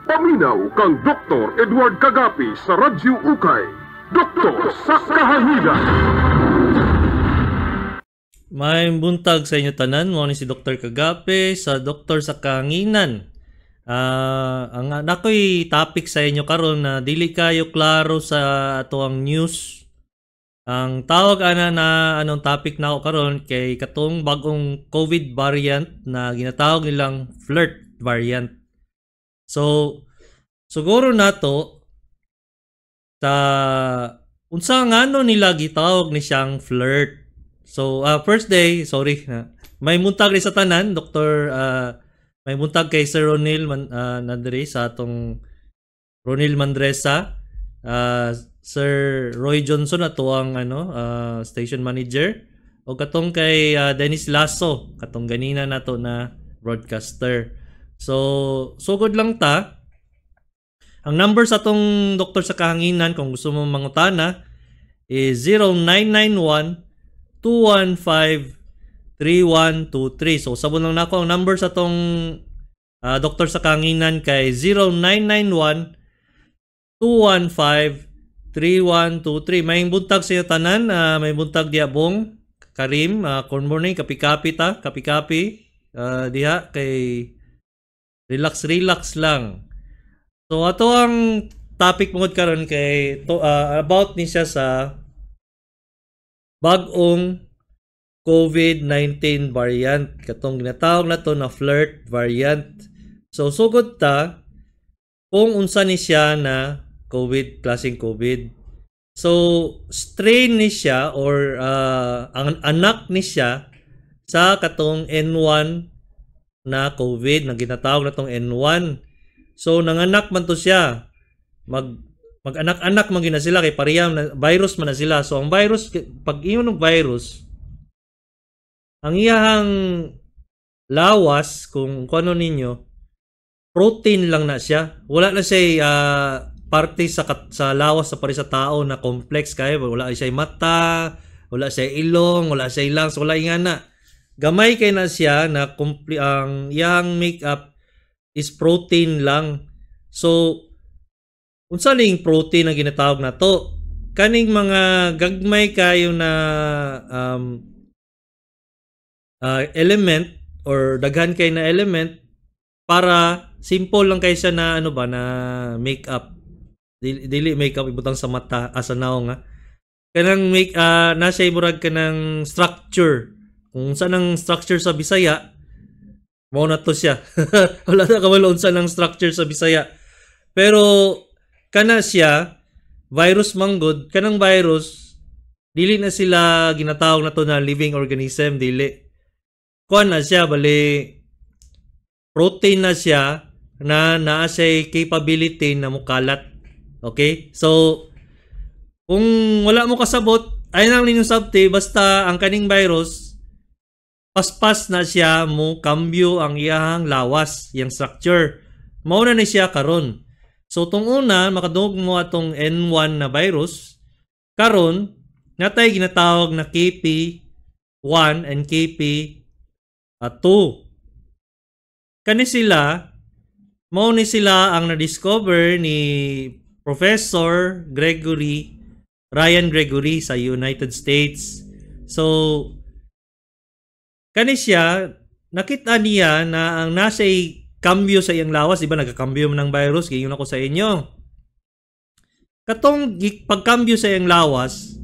Paminaw kang Dr. Edward Kagapi sa Radyo Ukay. Doktor sa Kahanginan. May buntag sa inyo tanan, mao ni si Dr. Kagape sa Doktor sa Kahanginan. Ang nakoy topic sa inyo karon na dili kayo klaro sa ato ang news. Ang tawag ana na anong topic nako karon kay katong bagong COVID variant na ginatawag nilang flirt variant. So siguro nato sa unsa ngano nila gitawag ni siyang flirt. So first day, sorry na. May buntag rin sa tanan, Dr. May buntag kay Sir Ronil man, nandiri sa atong Ronil Mandresa, Sir Roy Johnson ato ang ano station manager o katong kay Dennis Lasso katong ganina nato na broadcaster. So sugod lang ta. Ang number sa atong Doktor sa Kahanginan kung gusto mo mangutana is 0991 215 3123. So sabon lang nako ang number sa atong Doktor sa Kahanginan kay 0991 215 3123. May buntag sa inyo tanan, may buntag diya Bong Karim, good morning, kapi-kapi ta, kapi-kapi diha kay relax relax lang. So ato ang topic mongod karon kay to, about ni siya sa bag-ong COVID-19 variant katong ginatawag nato na flirt variant. So sugod ta kung unsa ni siya na COVID, klaseng COVID. So strain ni siya or ang anak ni siya sa katong N1 na COVID na ginatawag na tong N1. So nanganak man to siya. Mag-anak-anak man gina sila kay pareha na virus man na sila. So ang virus, pag ingon og virus, ang iyahang lawas kung kuno ninyo protein lang na siya. Wala na siya parte sa lawas sa pare sa tao na complex kay wala siya mata, wala siya ilong, wala siya lungs, wala ingana. Gamay kay na siya na ang iyang makeup is protein lang. So unsa ning protein ang ginatawag na to? Kaning mga gagmay kayo na element or daghan kay na element para simple lang kay siya na ano ba na makeup. Dili, dili makeup ibutang sa mata asa naong ha. Kanang make na siya murag kanang structure. Kung saan ang structure sa Bisaya, mao na to siya. Wala na kabalo unsa ng structure sa Bisaya. Pero kana siya virus manggod, kanang virus dili na sila ginatawag na to na living organism, dili. Kuan na siya bali protein na siya na naa siya capability na mukalat. Okay? So kung wala mo kasabot, ay lang ninyong sabti, basta ang kaning virus paspas na siya mo kambyo ang iyahang lawas, iyang structure. Mao na ni siya karon. So tong una makadungog mo atong N1 na virus, karon natay ginatawag na KP1 and KP2. Kani sila mao ni sila ang na-discover ni Professor Gregory Ryan Gregory sa United States. So kani siya nakita niya na ang nasa kambyo sa iyang lawas, di ba nagkakambyo man ng virus, giingon ako sa inyo. Katong pagkambyo sa iyang lawas,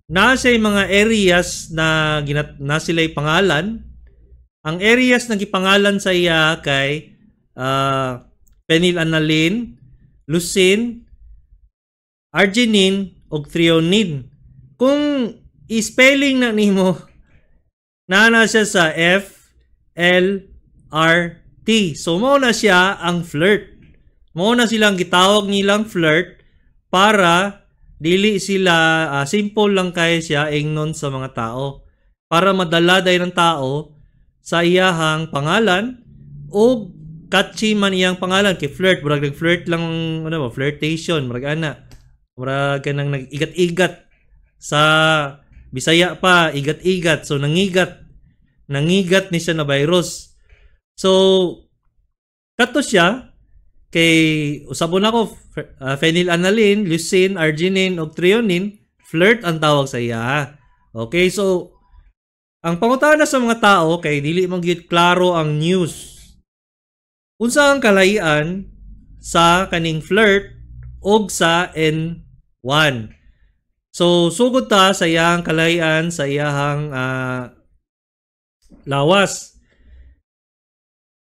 nasa mga areas na na sila'y pangalan. Ang areas na gipangalan sa iya kay phenylalanine, leucine, arginine ug threonine. Kung i-spelling na nimo, naa siya sa F L R T. So mao na siya ang flirt. Mao na silang gitawag nilang flirt para dili sila simple lang kay siya ingnon sa mga tao para madala day ng tao sa iyahang pangalan o catchy man iyang pangalan kay flirt, murag nag-flirt lang, ano ba, flirtation, murag ana, murag kanang nag-igat-igat, sa Bisaya pa igat-igat. So nangigat nangigat ni siya na virus. So kato siya Kay usabon ako phenylalanine, leucine, arginine ug threonine, flirt ang tawag sa iya. Okay, so ang pangutana sa mga tao kay dili man gyud klaro ang news. Unsa ang kalahian sa kaning flirt og sa N1? So sugod ta sa iyang kalahian sa iyahang lawas.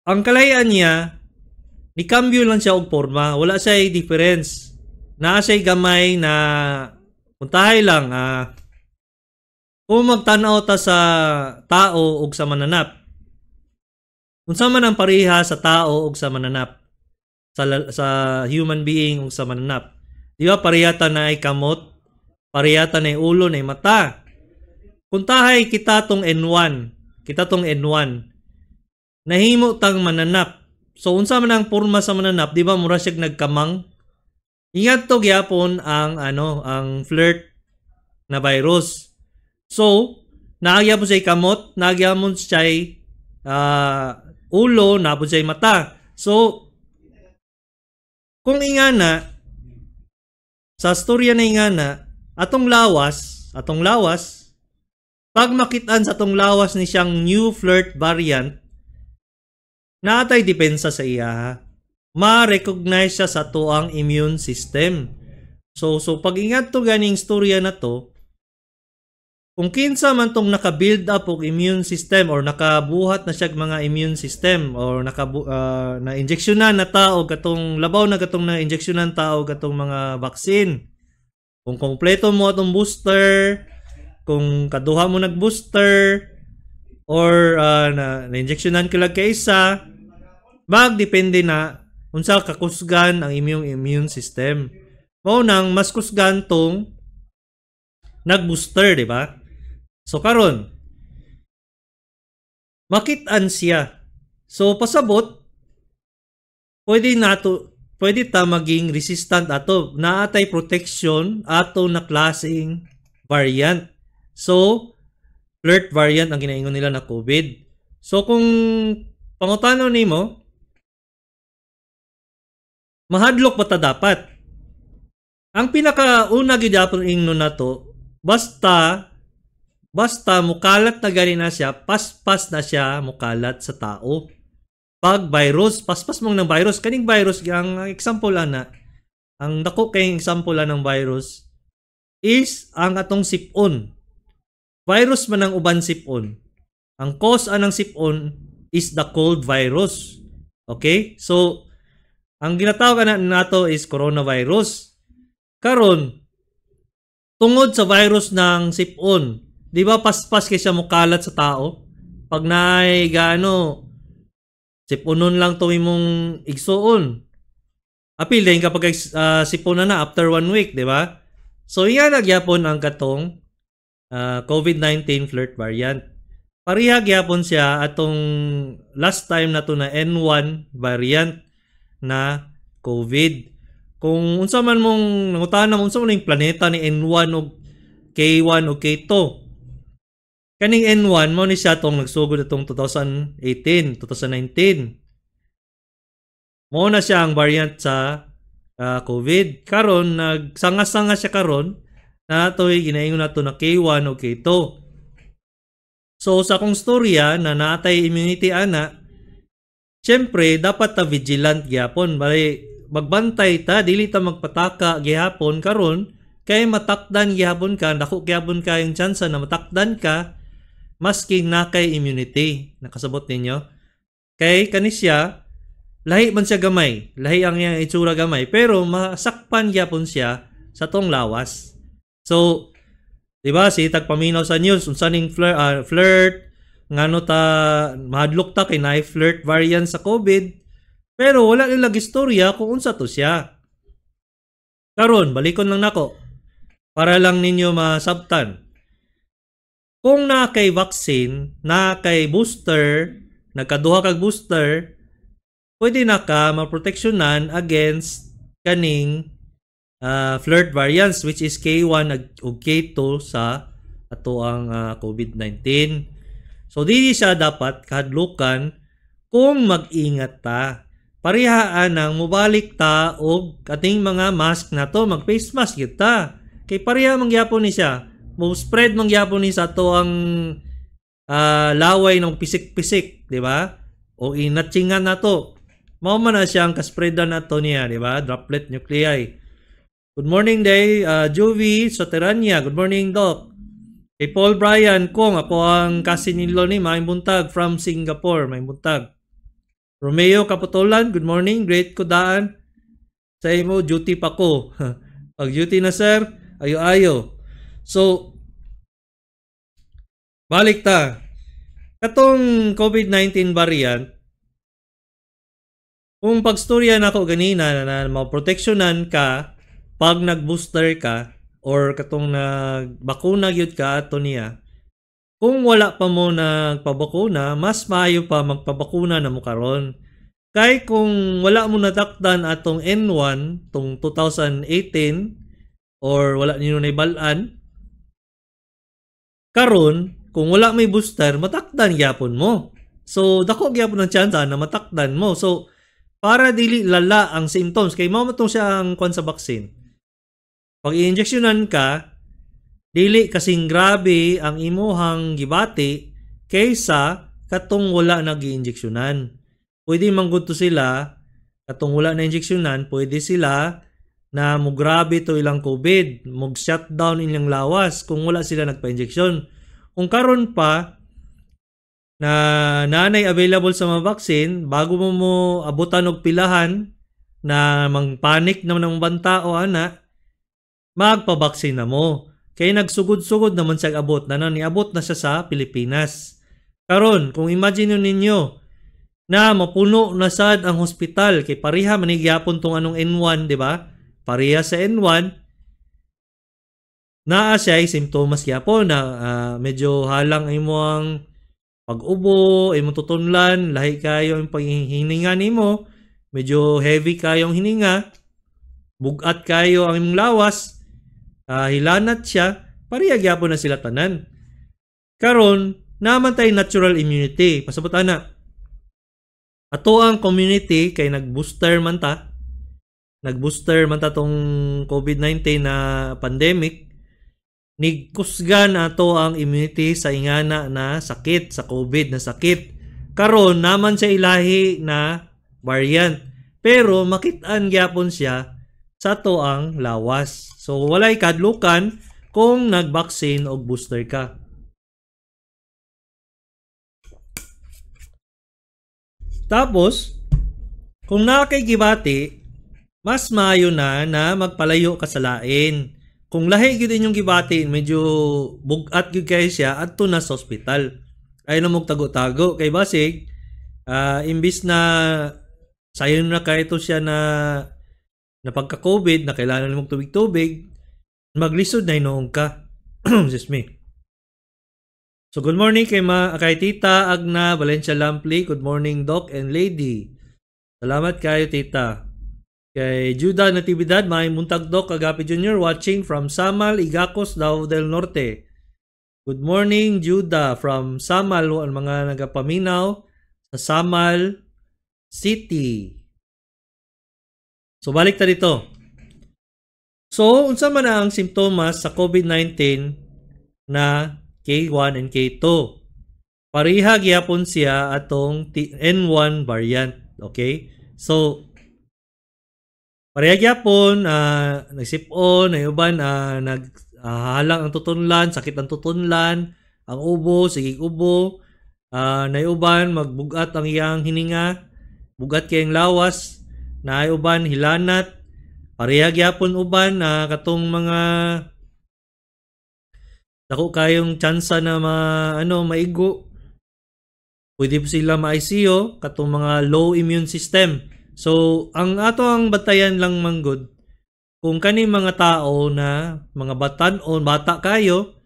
Ang kalahian niya, ni-cambio lang siya og porma, wala siya difference. Naa siya gamay na puntahay lang kung magtan-aw ta sa tao ug sa mananap. Unsa man ang pareha sa tao ug sa mananap? Sa human being ug sa mananap. Di ba pareha ta naay kamot, pareha ta naay ulo, naay mata. Kung tahay kita tong N1, kita tong N1, nahimo tang mananap. So unsa man ang porma sa mananap, di ba mura siya nagkamang? Ingat to gyapon ang ano, ang flirt na virus. So, naa gyapon siya kamot, naa gyapon siya ulo, naa pon siya mata. So, kung ingana, sa storya na ingana, atong lawas, pag makitaan sa atong lawas ni siyang new flirt variant, naatay depensa sa iya. Ma-recognize siya sa atoang immune system. So pag ingat to ganing storya na to, kung kinsa man tong naka-build up og immune system or nakabuhat na siya mga immune system or na injeksyonan na tao katong labaw na katong na injeksyonan tao katong mga vaccine. Kung kompleto mo atong booster, kung kaduha mo nag-booster or na injeksyonan ka lang kaysa, magdepende na unsa kakusgan ang imong immune system. Mao nang mas kusgan tong nag-booster, di ba? So karon makit-an siya. So pasabot pwede ta maging resistant ato, naatay protection ato na klaseng variant. So flirt variant ang ginaingon nila na COVID. So kung pangutano nimo, mahadlok ba ta dapat? Ang pinakauna gyud yapon ingnon nato, basta basta mukalat na gani na siya, paspas na siya mukalat sa tao. Pag virus, paspas mong ng virus, kaning virus, ang example ana, ang dako kay example ng virus is ang atong sipon. Virus man ang uban sipon. Ang cause anang sipon is the cold virus. Okay? So, ang ginatawag na nato is coronavirus. Karon, tungod sa virus ng sipon, di ba paspas kay siya mukalat sa tao? Pag naay gaano, sipunon lang to imong igsuon. Apil din kapag sipon na na after 1 week, di ba? So iya nagyapon ang katong COVID-19 flirt variant. Pareha gyapon siya atong last time na to na N1 variant na COVID. Kung unsa man mong nangutana mo unsa man ning planeta ni N1 og K1 o K2. Kaning N1 mo ni siya tong nagsugod atong 2018, 2019. Mo na siya ang variant sa COVID. Karon nagsanga-sanga siya karon na to'y ginaingon nato na K1 o K2. So sa akong storya na naatay immunity ana, syempre dapat ta vigilant gyapon. Bali magbantay ta, dili ta magpataka gihapon karon kay matakdan gihapon ka, dako gihapon ka yung tsansa na matakdan ka maski na kay immunity. Nakasabot ninyo? Kay kani siya, lahi man siya gamay, lahi ang iyang itsura gamay, pero masakpan gyapon siya sa tong lawas. So, di ba si tagpaminaw sa news unsa ning flirt, ngano ta mahadlok ta kay naay flirt variant sa COVID, pero wala nila istorya kung unsa to siya. Karon balikon lang nako para lang ninyo masabtan. Kung naa kay vaccine, naa kay booster, nagkaduha kag booster, pwede na ka maproteksyonan against kaning flirt variants, which is K1 ug K2 sa ato ang COVID-19. So dili siya dapat kahadlukan kung mag-ingat ta. Pareha nang mobalik ta og ating mga mask nato, mag face mask gyud ta. Kay pareha man gyapon ni siya. Mo spread man gyapon ni sa ato ang laway ng pisik-pisik, di ba? O inatsingan nato. Mao man na siya ang kaspreadan nato niya, di ba? Droplet nuclei. Good morning day, Juvie Soterania. Good morning, Doc. Kay Paul Bryan Kong, ako ang kasinilo ni maayong buntag from Singapore, maayong buntag. Romeo Kaputolan, good morning. Great ko daan. Sa imo, duty pa ko. Pag duty na, sir, ayo-ayo. So, balik ta. Katong COVID-19 variant, kung pagstorya nako ganina na maproteksyonan ka pag nag-booster ka or katong nagbakuna gyud ka ato niya, kung wala pa mo nagpabakuna, mas maayo pa magpabakuna na mo karon. Kay kung wala mo natakdan atong N1 tong 2018 or wala ninyo naibal-an, karon kung wala may booster, matakdan gyapon mo. So dako gyapon ang tsansa na matakdan mo. So para dili lala ang symptoms, kay mao man tong siya ang kwan sa vaccine. Pag i-injectionan ka, dili kasing grabe ang imuhang gibati kaysa katong wala nag-i-injectionan. Pwede man gud to sila, katong wala na injectionan, pwede sila na mugrabe to ilang COVID, mug shutdown ilang lawas kung wala sila nagpa-injection. Kung karon pa na nanay available sa mga vaccine, bago mo mo abutan og pilahan na mang-panic naman ang banta o ana, magpa-vaccine na mo. Kay nagsugod-sugod naman siya abot na niabot na siya sa Pilipinas. Karon, kung imagine ninyo na mapuno na sad ang hospital kay pareha man gyapon tong anong N1, di ba? Pareha sa N1, naa siya ay simptomas gyapon na medyo halang imo ang pag-ubo, imong tutunlan, lahi kayo ang paghihinga nimo, medyo heavy kayo ang hininga, bugat kayo ang imong lawas, hilanat siya, pareha gyapon na sila tanan. Karon, naman tay natural immunity. Pasabot ana. Ato ang community kay nag-booster man ta. Nag-booster man ta tong COVID-19 na pandemic. Nigkusgan ato ang immunity sa ingana na sakit, sa COVID na sakit. Karon naman siya ilahi na variant. Pero makit-an gyapon siya sa ato ang lawas. So walay kadlukan kung nag-vaccine og booster ka. Tapos, kung naa kay gibati, mas maayo na na magpalayo ka sa lain. Kung lahi gyud inyong gibati, medyo bugat gyud kay siya, adto na sa ospital. Ayaw na magtago-tago kay basig, imbis na sayon na kay ito siya na pagka-COVID, na kailangan mong tubig-tubig, maglisod na hinuong ka. Excuse me. So good morning kay Tita Agna Valencia Lampli. Good morning, Doc and Lady. Salamat kayo, Tita. Kay Judah Natividad, maayong buntag, Doc Agape Jr., watching from Samal, Igacos, Davao del Norte. Good morning, Judah from Samal, ang mga nagapaminaw sa Samal City. So balik ta dito. So unsa man ang simptomas sa COVID-19 na K1 and K2? Pareha gyapon siya atong N1 variant. Okay? So pareha gyapon, nagsipon, ay uban, naghalang ang tutunlan, sakit ang tutunlan, ang ubo, sigig ubo, naiuban magbugat ang iyang hininga, bugat kayang lawas, naay uban hilanat, pareha gyapon uban na katong mga dako kayong tsansa na maigo. Pwede po sila ma-ICU katong mga low immune system. So ang ato ang batayan lang manggod kung kani mga tao na mga batan-on, bata kayo,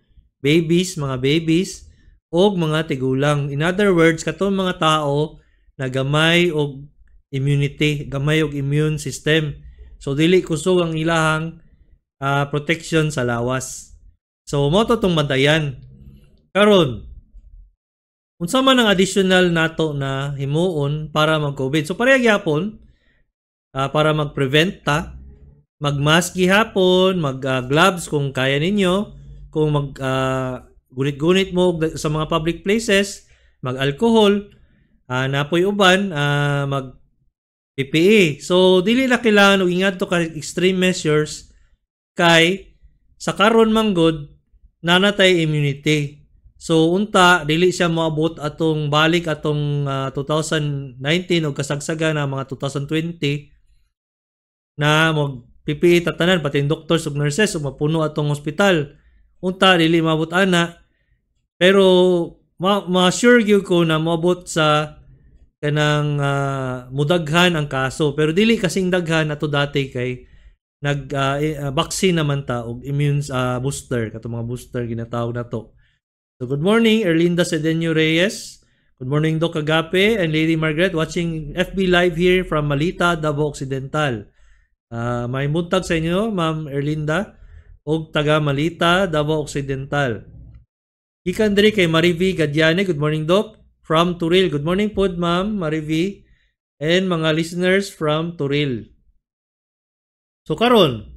babies, mga babies og mga tigulang. In other words, katong mga tao na gamay og immunity, gamay og immune system. So dili kusog ang ilahang protection sa lawas. So mo to tong bantayan. Karon, unsa man ang additional nato na himuon para mag-COVID? So pareha gyapon, para mag-prevent ta. Mag-mask gihapon, mag-gloves kung kaya ninyo, kung mag gunit-gunit mo sa mga public places, mag-alcohol, napoy uban, mag PPE. So dili na kailangan og ingadto ka extreme measures kay sa karon man gud nanatay immunity. So unta dili siya moabot atong balik atong 2019 og kasagsagan na mga 2020 na mag PPE tatanan pati doctors ug nurses ug mapuno atong ospital. Unta dili maabot ana, pero ma-sure gyud ko na moabot sa kanang mudaghan ang kaso, pero dili kasing daghan ato dati kay nag vaccine naman ta og immune booster, katong mga booster ginatawag nato. So good morning Erlinda Sedeño Reyes. Good morning Doc Agape and Lady Margaret, watching FB Live here from Malita, Davao Occidental. May buntag sa inyo Ma'am Erlinda og taga Malita, Davao Occidental. Gikan diri kay Marivi Gadiane, good morning Doc from Turil. Good morning pod Ma'am Marivi and mga listeners from Turil. So karon,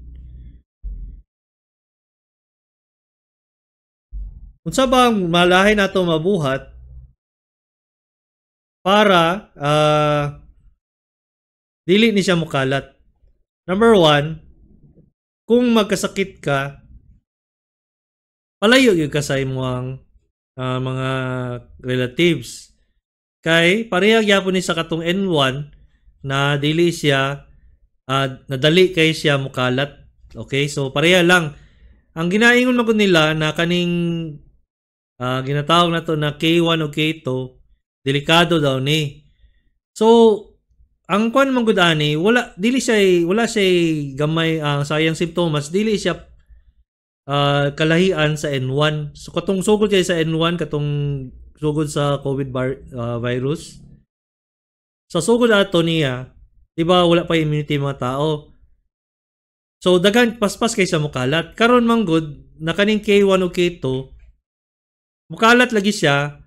unsa ba ang malahi nato mabuhat para dili ni siya mukalat? Number one, kung magkasakit ka, palayo gyud ka sa imong mga relatives. Kay pareha gyapon ni sa katong N1 na dili siya nadali kay siya mukalat. Okay? So pareha lang. Ang ginaingon man gud nila na kaning ginatawag nato na K1 o K2, delikado daw ni. So ang kuan man gud ani, wala dili siya wala siya gamay ang sayang simptomas, dili siya kalahian sa N1. So katong sugod kay sa N1, katong sugod sa COVID virus. Sa sugod ato niya, di ba wala pa immunity mga tao. So daghan paspas kay sa mukalat. Karon man gud na kaning K1 o K2, mukalat lagi siya,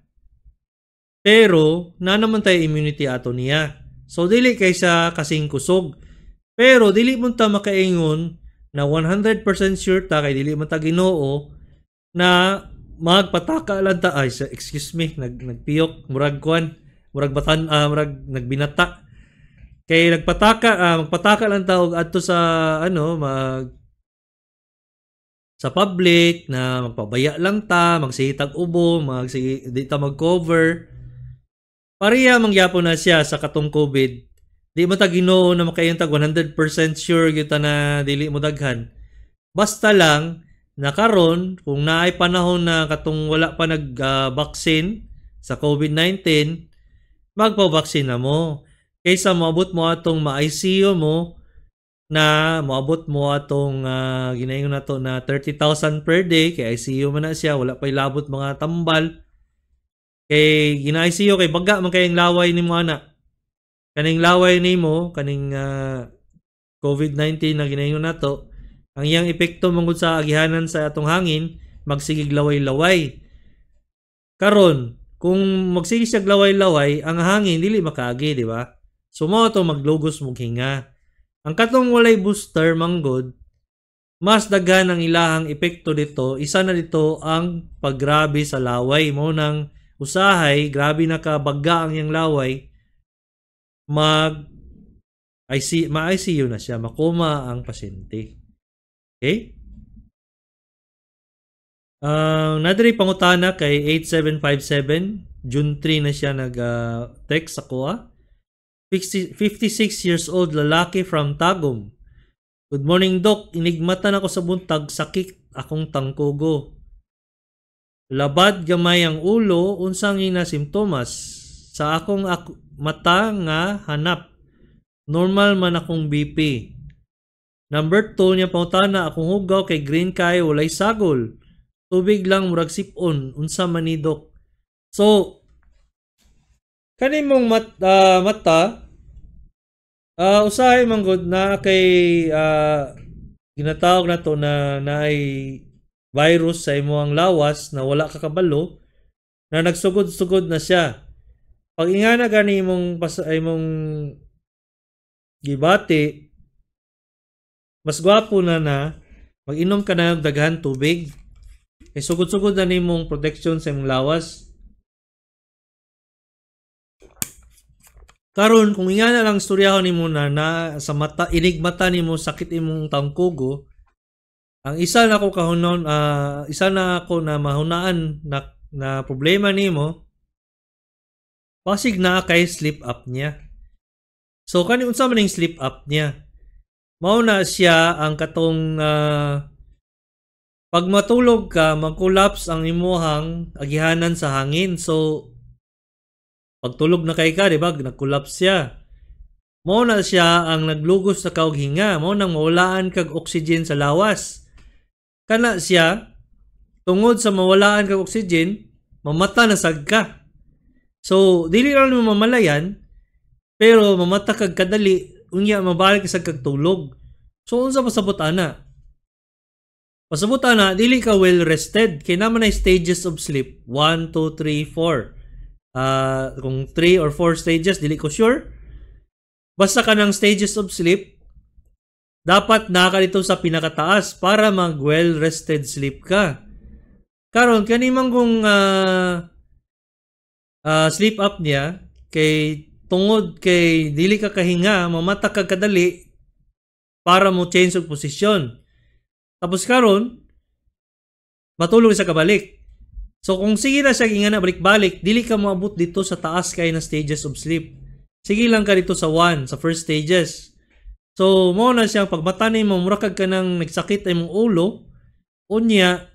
pero na naman tayo immunity ato niya. So dili kay sa kasing kusog. Pero dili mo ta makaingon na 100% sure ta kay dili man ta Ginoo na magpataka lang ta. Ay, excuse me, nagpiyok, murag kuan, murag batan, murag nagbinata. Kay nagpataka, magpataka lang ta og adto sa ano, mag sa public na magpabaya lang ta, magsihitag ubo, magsige di ta mag-cover. Pareha mangyapon na siya sa katong COVID. Di mo ta Ginoo na makaingon tag 100% sure gyud ta na dili mo daghan. Basta lang na karon kung naay panahon na katong wala pa nag-vaccine sa COVID-19, magpa-vaccine na mo. Kaysa moabot mo atong ma-ICU mo, na moabot mo atong ginaingon nato na 30,000 per day, kay ICU man na siya, wala pa ilabot mga tambal. Kay gina-ICU kay baga man kayong laway nimo ana. Kaning laway nimo, kaning COVID-19 na ginaingon nato, ang iyang epekto manggod sa agihanan sa atong hangin, magsigig laway-laway. Karon, kung magsige siya laway-laway, ang hangin dili makaagi, di ba? So mao to maglugos mog hinga. Ang katong walay booster manggod, mas daghan ang ilahang epekto dito. Isa na dito ang paggrabe sa laway. Mao nang usahay, grabe na kabaga ang iyang laway, mag IC, ma-ICU na siya, makoma ang pasyente. Okay? Nadiri pangutana kay 8757, June 3 na siya nag-text sa kuha. 56 years old lalaki from Tagum. Good morning Doc, inigmatan ako sa buntag, sakit akong tangkugo. Labad gamay ang ulo, unsang ina simptomas sa akong mata nga hanap. Normal man akong BP. Number 2 niya pangutana, akong hugaw kay green kayo walay sagol. Tubig lang murag sipon, unsa man ni Doc? So kani mong mata, usahay man gud na kay ginatawag na to na naay virus sa imong lawas na wala ka kabalo, na nagsugod-sugod na siya. Pag ingana gani imong imong gibati, mas gwapo na na mag-inom ka na og daghan tubig. Kay sugod-sugod na nimong protection sa imong lawas. Karon kung ingana lang istoryahon nimo na, na sa mata, inig mata nimo sakit imong tangkugo, ang isa na ako kahunon, isa na ako na mahunaan na, na problema nimo, pasig na kay sleep apnea. So kani unsa man ning sleep apnea? Mao na siya ang katong pag matulog ka, mag-collapse ang imuhang agihanan sa hangin. So pagtulog na kay ka, di ba? Nag-collapse siya. Mao na siya ang naglugos sa kaog hinga. Mao nang mawalaan kag oxygen sa lawas. Kana siya, tungod sa mawalaan kag oxygen, mamata na sad ka. So, dili lang mo mamalayan, pero mamata kag kadali, unya mabalik sad kag tulog. So, unsa pasabot ana? Pasabot ana, dili ka well rested. Kay naman ay stages of sleep. 1, 2, 3, 4. Kung 3 or 4 stages, dili ko sure. Basta ka ng stages of sleep, dapat naka dito sa pinakataas para mag well rested sleep ka. Karon kani man kung sleep apnea kay tungod kay dili ka kahinga, mamata ka kadali para mo change og posisyon. Tapos karon matulog sa kabalik. So kung sige na siya ingana balik-balik, dili ka moabot dito sa taas kay na stages of sleep. Sige lang ka dito sa 1, sa first stages. So mao na siyang pagmata nimo mura kag kanang nagsakit ay imong ulo, unya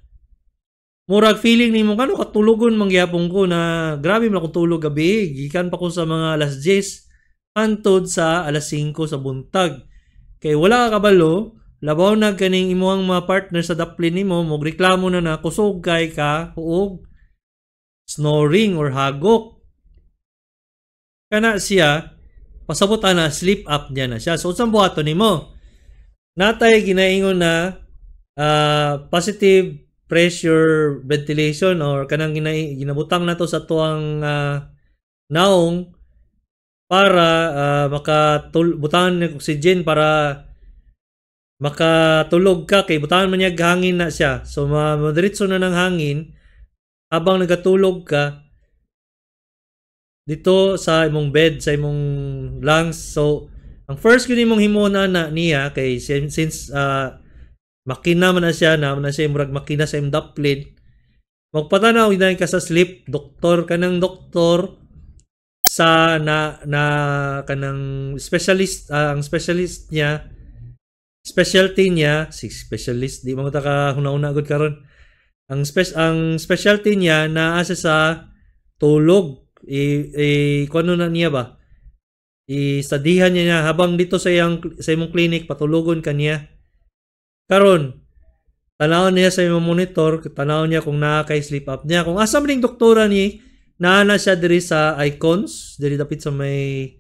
murag feeling nimo kano katulogon man gyapon ko na grabe man akong tulog gabi, gikan pa ko sa mga alas 10 hantod sa alas 5 sa buntag. Kay wala ka kabalo, labaw na kaning imuhang mga partner sa daplin nimo mogreklamo na na kusog kay ka og snoring or hagok. Kana siya pasabot ana sleep apnea na siya. So unsang buhaton nimo? Natay ginaingon na positive pressure ventilation or kanang ginabutang nato sa tuang naong para butangan ng oxygen para makatulog ka kay butangan man niya hangin na siya. So madiretso na ng hangin habang nagatulog ka dito sa imong bed, sa imong lungs. So ang first gyud imong himuon na niya kay since makina man na siya, na man na siya murag makina sa imong daplin, magpatanaw gyud ka sa sleep doktor, kanang doktor sa na na kanang specialist, ang specialist niya, specialty niya, si specialist di man ta ka huna-huna gud karon. Ang specialty niya naa siya sa tulog. I kuno na niya ba? I-studyhan niya habang dito sa iyang sa imong clinic patulogon ka niya. Karon tan-awon niya sa imong monitor, tan-awon niya kung naa kay sleep apnea. Kung asa man ning doktora ni, naa na siya diri sa Icons, diri dapit sa may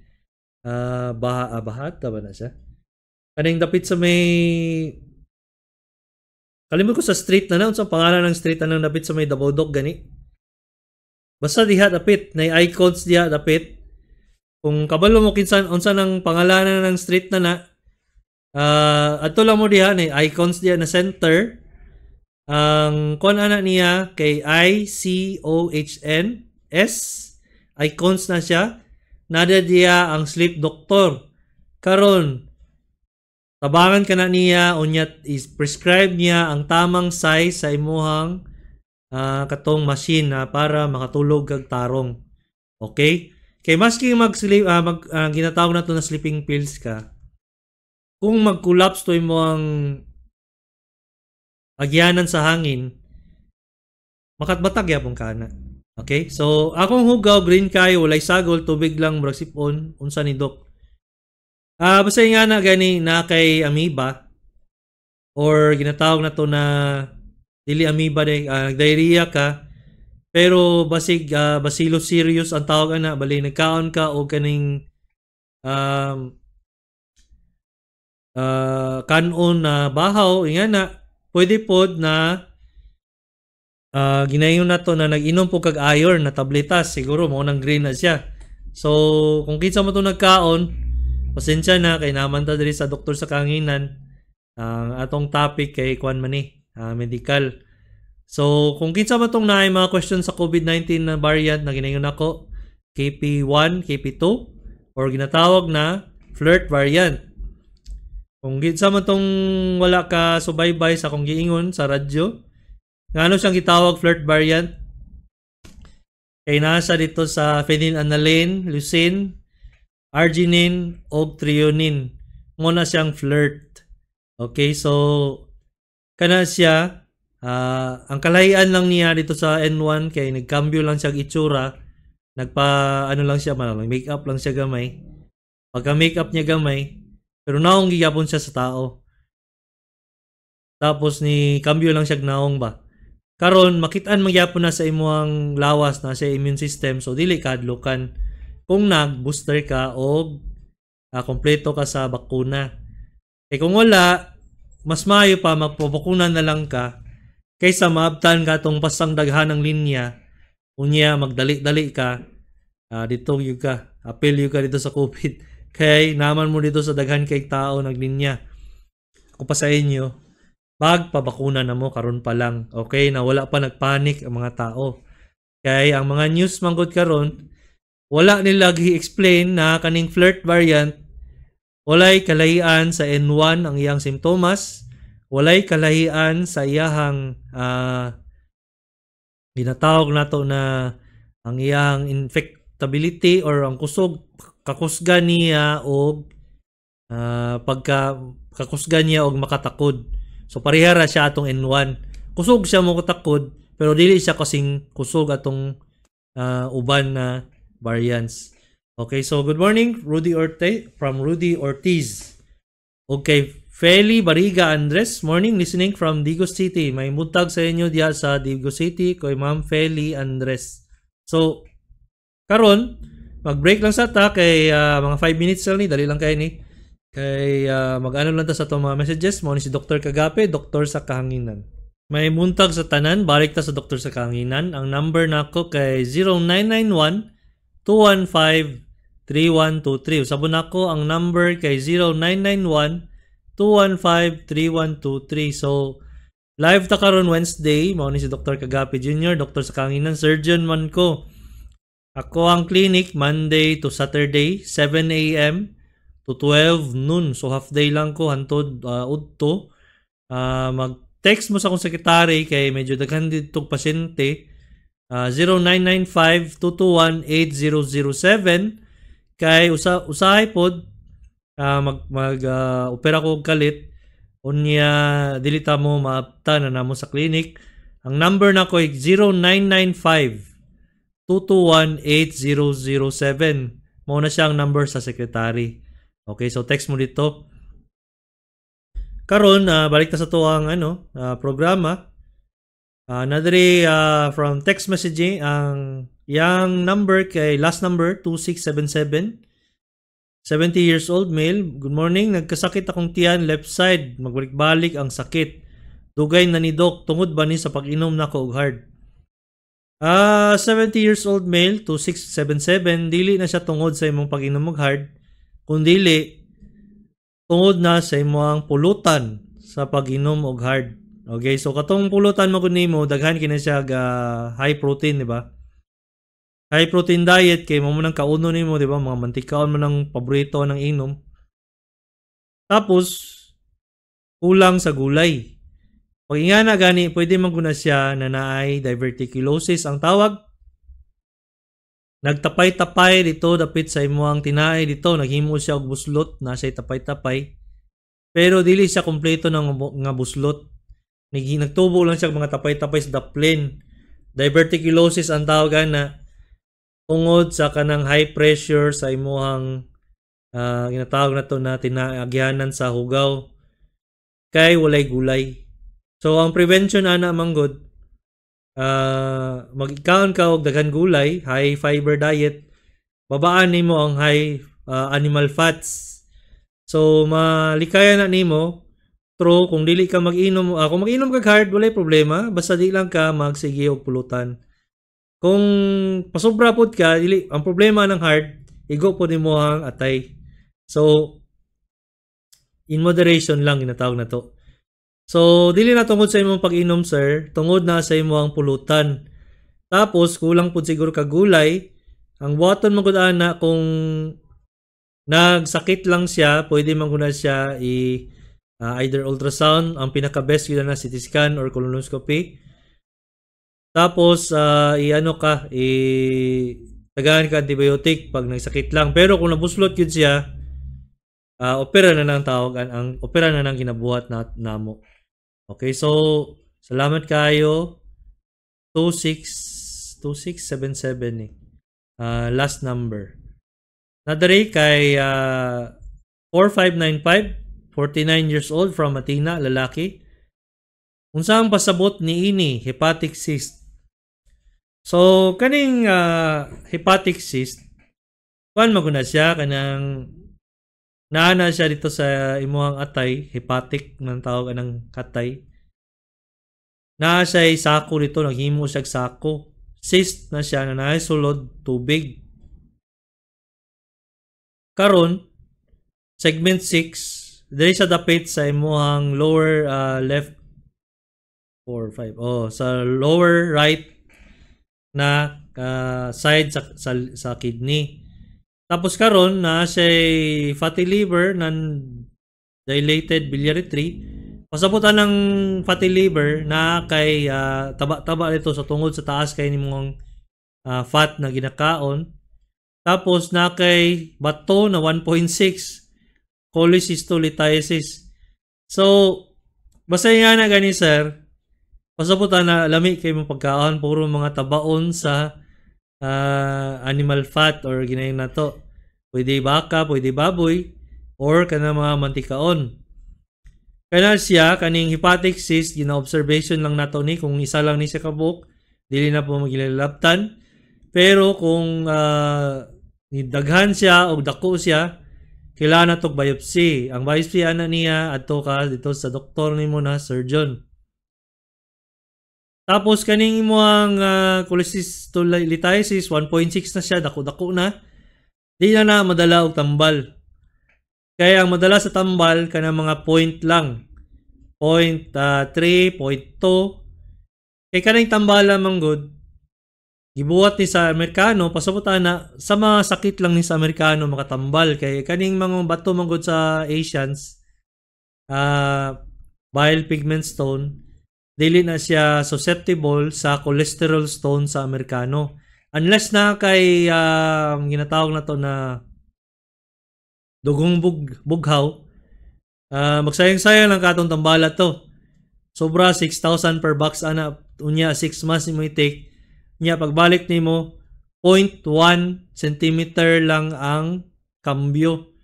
bahat ba na siya? Kaning dapit sa may, kalimot ko sa street na na, unsang pangalan ng street na nang dapit sa may Davao Dock gani. Basta diha dapit, nay Icons diha dapit. Kung kabalo mo kinsa unsa nang pangalanan ng street na na, adto lang mo diha nay Icons diha na center. Ang kuan ana niya kay I C O H N S, Icons na siya. Nada diha ang sleep doctor. Karon tabangan ka na niya, unya is prescribe niya ang tamang size sa imuhang katong machine na para makatulog kag tarong. Okay? Kay maski mag-sleep, ginatawag na to na sleeping pills ka, kung mag-collapse to imo ang agyanan sa hangin, makatbatag yapon ka na. Okay? So, akong hugaw, green kayo, walay sagol, tubig lang, murag sipon, unsa ni Dok. Basta nga na gani na kay amoeba or ginatawag na to na dili amoeba day, nagdiarrhea ka pero basig Bacillus cereus ang tawag ana, bali nagkaon ka og kaning kanon na bahaw ingana, pwede pod na ginayon na to na nag-inom po kag iron na tabletas, siguro mao nang green na siya. So kung kinsa mo to nagkaon, Pasensya na kay naman ta diri sa Doktor sa Kahanginan. Ang atong topic kay kuan man ni, medical. So, kung kinsa man tong naay mga question sa COVID-19 na variant na ginaingon nako, KP1, KP2 or ginatawag na flirt variant. Kung kinsa man tong wala ka subaybay sa akong giingon sa radyo, ngano siyang gitawag flirt variant? Kay nasa dito sa phenylalanine, leucine, arginine og threonine. Mo na siyang flirt. Okay, so kana siya, ang kalahian lang niya dito sa N1 kay nagkambyo lang siya itsura, nagpa ano lang siya man, make up lang siya gamay. Pagka make up niya gamay, pero naong gihapon siya sa tao. Tapos ni kambyo lang siya naong ba. Karon makitaan magyapon na sa imuhang lawas na sa immune system, so dili kahadlokan kung nag-booster ka o kompleto ka sa bakuna. Eh kung wala, mas maayo pa magpabakuna na lang ka kaysa maabtan ka tong pasang daghan ng linya, unya magdali-dali ka, dito gyud ka, apil gyud ka dito sa COVID. Kay naman mo dito sa daghan kay tao naglinya. Ako pa sa inyo, magpabakuna na mo karon pa lang. Okay, na wala pa nagpanic ang mga tao. Kay ang mga news manggod karon, wala nila gi-explain na kaning flirt variant walay kalahian sa N1 ang iyang simptomas, walay kalahian sa iyahang ginatawag nato na ang iyang infectability or ang kusog kakusga niya og pagka kakusga niya og makatakod. So pareha ra siya atong N1. Kusog siya mo katakod pero dili siya kasing kusog atong uban na variants. Okay, so good morning, Rudy Orte from Rudy Ortiz. Okay, Feli Bariga Andres, morning, listening from Digos City. May buntag sa inyo diha sa Digos City kay Ma'am Feli Andres. So, karon mag-break lang sa ta kay mga 5 minutes lang ni, dali lang kay ni. Kay mag-ano lang ta sa atong mga messages. Mao ni si Dr. Kagape, Doktor sa Kahanginan. May buntag sa tanan, balik ta sa Doktor sa Kahanginan. Ang number nako kay 0991 215 3123. Usabon nako ang number kay 0991 215 3123. So live ta karon Wednesday, mao ni si Dr. Kagape Jr., Doktor sa Kahanginan, surgeon man ko. Ako ang clinic Monday to Saturday, 7 a.m. to 12 noon. So half day lang ko hantod udto. Mag-text mo sa akong sekretary kay medyo daghan dito pasyente. 0995-221-8007 kay usahay pod mag mag opera ko og kalit, unya dili ta mo maapta na namo sa clinic. Ang number nako ay 0995-221-8007. Mao na siya ang number sa secretary. Okay, so text mo dito. Karon balik ta sa tuang ano programa. Nadiri from text messaging, ang yang number kay last number 2677, 70 years old male. Good morning, nagkasakit akong tiyan left side, magbalik-balik ang sakit. Dugay na ni, Dok, tungod ba ni sa pag-inom nako og hard? 70 years old male 2677, dili na siya tungod sa imong pag-inom og hard, kundili tungod na sa imong pulutan sa pag-inom og hard. Okay, so katong pulutan mo gud nimo, daghan kini siya high protein, di ba? High protein diet kay mo nang kauno nimo, di ba? Mga mantikaon mo nang paborito ng inom. Tapos kulang sa gulay. Pag ingana gani, pwede man guna siya na naay diverticulosis ang tawag. Nagtapay-tapay dito dapit sa imuhang tinae dito, naghimo siya og buslot, na siya tapay-tapay. Pero dili siya kompleto ng nga buslot. Nagtubo lang siya mga tapay-tapay sa daplin. Diverticulosis ang tawag na tungod sa kanang high pressure sa imuhang ginatawag na to na tinaagyanan sa hugaw kay walay gulay. So ang prevention ana manggod, magkaon ka og daghan gulay, high fiber diet, babaan nimo ang high animal fats. So malikayan na nimo. True, kung dili ka mag-inom, kung mag-inom ka hard, walay problema, basta di lang ka magsige og pulutan. Kung pasobra pod ka, dili, ang problema ng hard, igo pod nimo ang atay. So in moderation lang ginatawag na to. So dili na tungod sa imong pag-inom, sir, tungod na sa imong pulutan. Tapos kulang pud siguro ka gulay. Ang buhaton man gud ana, kung nagsakit lang siya, pwede man gud na siya i either ultrasound, ang pinaka best gyud na CT scan or colonoscopy. Tapos i-ano ka, i tagaan ka antibiotic pag nagsakit lang. Pero kung nabuslot gyud siya, opera na nang tawag ang opera na nang ginabuhat na namo. Okay, so salamat kayo. 26 2677 eh. Last number. Nadari kay 4595, 49 years old, from Athena, lalaki. Unsa ang pasabot ni ini hepatic cyst? So kaning hepatic cyst, kuan man na siya, kanang naa na siya dito sa imuhang atay, hepatic nang tawag anang katay. Naa siya sako dito, naghimo siya sako. Cyst na siya na naay sulod tubig. Karon, segment 6, diri sa dapit sa imuhang lower left 4 5. Oh, sa lower right na side sa kidney. Tapos karon na siya fatty liver, non dilated biliary tree. Pasabutan ng fatty liver na kay taba-taba dito sa tungod sa taas kay nimong fat na ginakaon. Tapos na kay bato na 1.6, cholecystolithiasis. So basta nga na gani, sir, pasabutan na lami kay mo pagkaon, puro mga tabaon sa animal fat or ginayon na to. Pwede baka, pwede baboy, or kana mga mantikaon. Kana siya, kaning hepatic cyst, gina-observation lang nato ni kung isa lang ni siya kabuok, dili na po magilalabtan. Pero kung daghan siya o dako siya, kailangan na tog biopsy. Ang biopsy ana niya, adto ka dito sa doktor nimo na surgeon. Tapos kaning imong cholecystolithiasis, 1.6 na siya, dako-dako na. Di na na madala og tambal. Kaya ang madala sa tambal kanang mga point lang. Point 3, point 2. Kay kaning tambala man gud, gibuhat ni sa Amerikano, pasabot na sa mga sakit lang ni sa Amerikano makatambal, kay kaning mga bato man gud sa Asians, bile pigment stone, dili na siya susceptible sa cholesterol stone sa Amerikano. Unless na kay ginatawag na to na dugong bughaw, magsayang-sayang lang katong tambala to. Sobra 6,000 per box ana, unya 6 months nimo i-take. Unya pagbalik nimo 0.1 cm lang ang kambyo.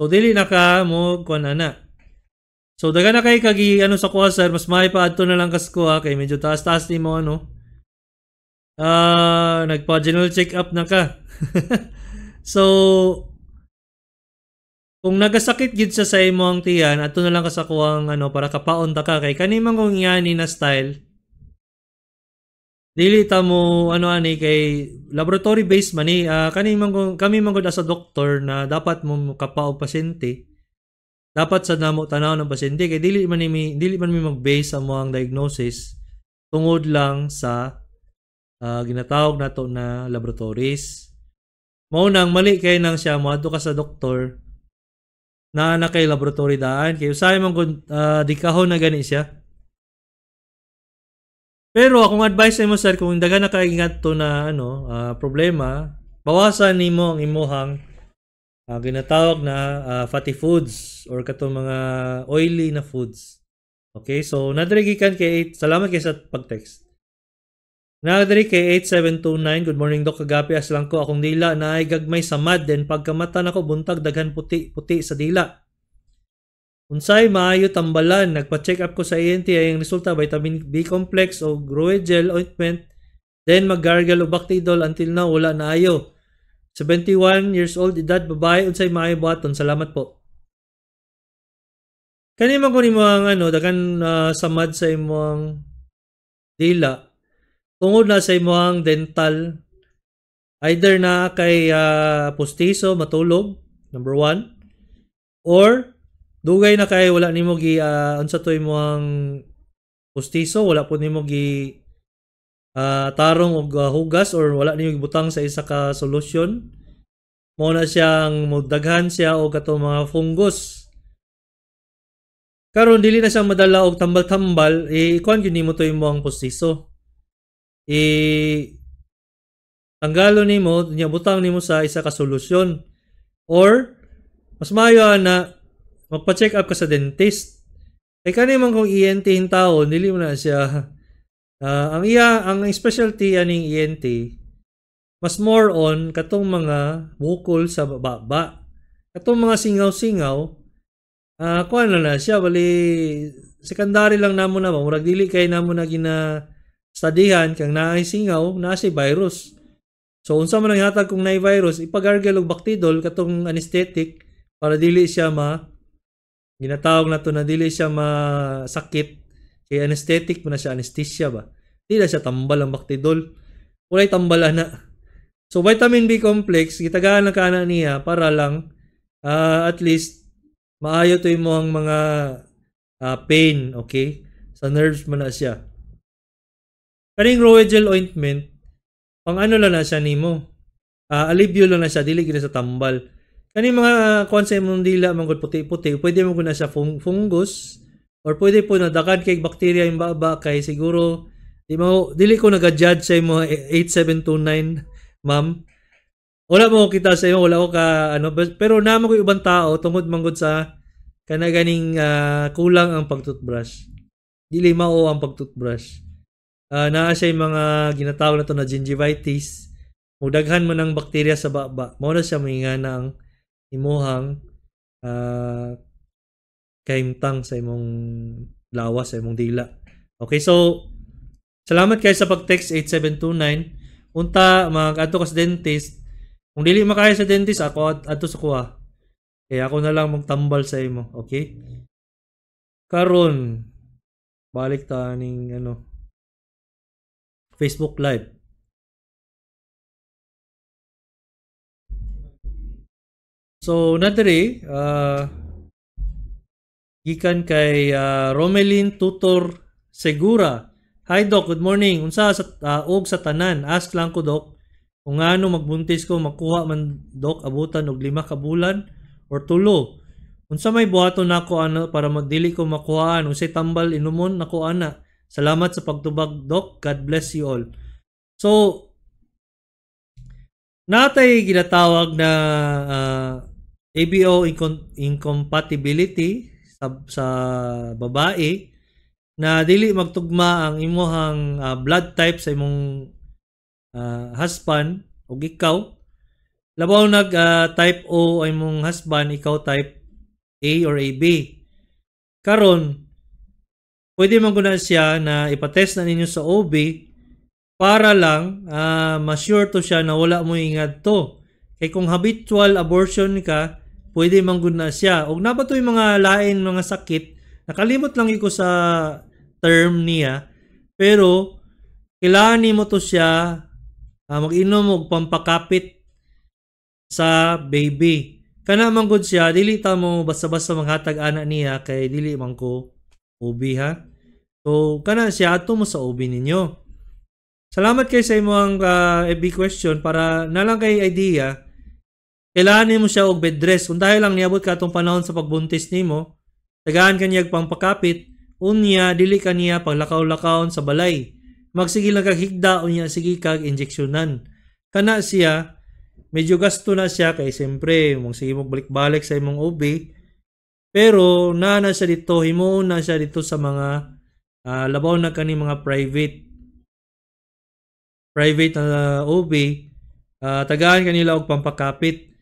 So dili na ka mo kuan ana. So daga na kay kagi ano sa kuha, sir, mas may pa adto na lang kas kuha kay medyo taas-taas nimo ano. Nagpa general check up na ka. So kung nagasakit gid siya sa imong tiyan, adto na lang ka sa kuwang ano para kapaon ta ka, kay kani man kung ngani na style dili ta mo ano ani kay laboratory based man ni, kani man kung kami man gud as a doktor na dapat mo kapaog pasyente, dapat sa namo tanaw ng pasyente kay dili man mi mag-base sa moang diagnosis tungod lang sa ginatawag nato na laboratories. Mao nang mali kay nang siya moadto ka sa doktor naa na kay laboratory daan kay usahay man gud dikahon na gani siya. Pero akong advice nimo, sir, kung daghan na kay to na ano problema, bawasan nimo ang imuhang ginatawag na fatty foods or katong mga oily na foods. Okay, so nadiri gikan kay 8, salamat kay sa pag-text. Nadiri kay 8729, good morning, Doc Kagapi, aslang ko akong dila na ay gagmay samad, then pagkamata nako buntag daghan puti puti sa dila. Unsay maayo tambalan? Nagpa-check up ko sa ENT, ay ang resulta vitamin B complex o Ruegel ointment, then mag-gargle og Bactidol, until now wala na ayo. 71 years old edad, babae. Unsay maayo buhaton? Salamat po. Kani man ko nimo ang ano daghan samad sa imong dila tungod na sa imong dental, either na kay pustiso matulog. number one, or dugay na kay wala nimo gi unsa to imong pustiso, wala po nimo gi tarong og hugas or wala nimo gibutang sa isa ka solusyon. Mao na siyang mudaghan siya og katong mga fungus. Karon dili na siya madala og tambal-tambal, eh, ikuan gyud nimo to imong pustiso. Eh, tanggalon nimo, nya butang nimo sa isa ka solusyon. Or mas maayo na magpa-check up ka sa dentist. Kay kani man kung ENT taon, dili mo na siya ang iya ang specialty aning ENT mas more on katong mga bukol sa baba. Katong mga singaw-singaw, kuan na na siya, bali secondary lang namo na ba, murag dili kay namo na gina studyhan kang naay singaw, naa siya virus. So unsa man ang hatag kung naay virus, ipagargle og Bactidol, katong anesthetic, para dili siya ma ginatawag na to na dili siya masakit kay anesthetic man na siya, anesthesia ba. Di na siya tambal ang Bactidol. Walay tambal ana. So vitamin B complex gitagaan lang kana niya para lang at least maayo to imong mga pain, okay? Sa nerves man na siya. Kaning Roegel ointment, pang ano lang na siya nimo. Alibyo lang na siya, dili gid sa tambal. Kaning mga kuan sa imong dila manggod puti-puti, pwede mo na siya fungus or pwede po na dakan kay bacteria yung baba kay siguro di mo dili ko naga-judge sa imo 8729, ma'am. Wala mo kita sa imo, wala ko ka ano, pero namo ko ibang tao tungod manggod sa kana ganing kulang ang pag-toothbrush. Dili mao ang pag-toothbrush. Naa siya yung mga ginatawag na to na gingivitis. Mudaghan man ang bakterya sa baba. Mao na siya moingana ang imuhang kahimtang sa imong lawas, sa imong dila. Okay, so salamat kayo sa pag-text 8729. Unta mag-adto ka sa dentist. Kung dili makaya sa dentist, ako adto sa kuha. Kaya ako na lang magtambal sa imo, okay? Karon balik ta ning ano Facebook Live. So nadiri gikan kay Romelin Tutor Segura. Hi Doc, good morning. Unsa sa og sa tanan? Ask lang ko Doc, kung ngano magbuntis ko makuha man Doc abutan og 5 ka bulan or 3. Unsa may buhaton nako ano para magdili ko makuhaan? Unsay tambal inumon nako ana? Salamat sa pagtubag Doc. God bless you all. So natay ginatawag na ABO incompatibility sa babae na dili magtugma ang imuhang blood type sa imong husband ug ikaw. Labaw nag type O ang imong husband, ikaw type A or AB. Karon pwede man guna siya na ipatest na ninyo sa OB para lang ma-sure to siya na wala mo ingadto. Kay kung habitual abortion ka, pwede man guna siya. Og na ba to yung mga lain mga sakit, nakalimot lang ko sa term niya, pero kailangan nimo to siya mag-inom og pampakapit sa baby. Kana man gud siya, dili ta mo basta-basta maghatag ana niya kay dili man ko OB ha. So kana siya adto mo sa OB ninyo. Salamat kay sa imong FB question para nalang kay idea. Kailangan nimo siya og bed rest. Kung dahil lang niabot ka atong panahon sa pagbuntis nimo, tagaan ka niya pampakapit, unya dili ka niya paglakaw-lakawon sa balay. Magsige lang kag higda, unya sige kag injeksyonan. Kana siya, medyo gasto na siya kay siyempre mong sige mo balik-balik sa imong OB. Pero naa na siya dito, himuon na siya dito sa mga labaw na kani mga private na OB, tagaan kanila og pampakapit.